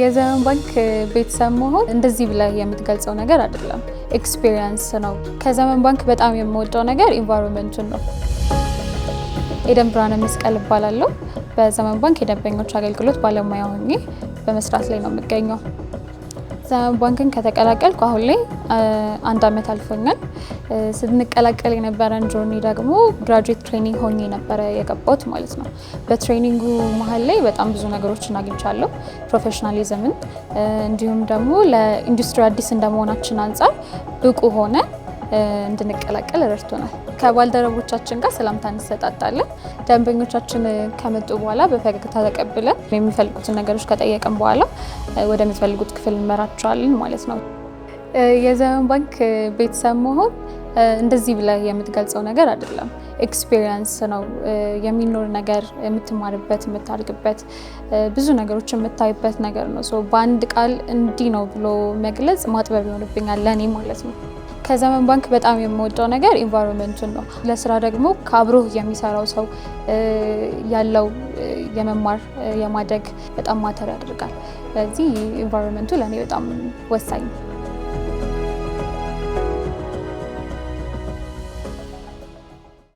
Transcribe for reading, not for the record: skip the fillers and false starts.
የዘመን ባንክ ቤተሰብ መሆን እንደዚህ ብለህ የምትገልጸው ነገር አይደለም፣ experience ነው። ከዘመን ባንክ በጣም የምወደው ነገር environment ኡን ነው። ኤደን ብርሃነ መስቀል እባላለሁ። በዘመን ባንክ የደንበኞች አገልግሎት ባለሙያ ሆኜ በመስራት ላይ ነው የምገኘው። ዘመን ባንክን ከተቀላቀልኩ አሁን ላይ አንድ አመት አልፎኛል። ስንቀላቀል የነበረን journey ደግሞ graduate training ሆኜ ነበረ የገባሁት ማለት ነው። በ training ኡ መሀል ላይ በጣም ብዙ ነገሮችን አግኝቻለሁ። Professionalism ን እንዲሁም ደግሞ ለኢንዱስትሪ አዲስ እንደመሆናችን አንጻር ብቁ ሆነ እንድንቀላቀል ረድቶናል። ከባልደረቦቻችን ጋር ሰላምታ እንሰጣጣለን። ደንበኞቻችን ከመጡ በኋላ በፈገግታ ተቀብለን የሚፈልጉትን ነገሮች ከጠየቅን በኋላ ወደሚፈልጉት ክፍል እንመራቸዋለን ማለት ነው። የዘመን ባንክ ቤተሰብ መሆን እንደዚህ ብለህ የምትገልጸው ነገር አይደለም፣ experience ነው። የሚኖር ነገር፣ የምትማርበት፣ የምታድግበት፣ ብዙ ነገሮች የምታይበት ነገር ነው። So በአንድ ቃል እንዲህ ነው ብሎ መግለጽ ማጥበብ ይሆንብኛል ለእኔ ማለት ነው። ከዘመን ባንክ በጣም የምወደው ነገር environment ኡን ነው። ለስራ ደግሞ ከአብሮህ የሚሰራው ሰው ያለው የመማር የማደግ በጣም matter ያደርጋል። ስለዚህ environment ኡ ለእኔ በጣም ወሳኝ ነው።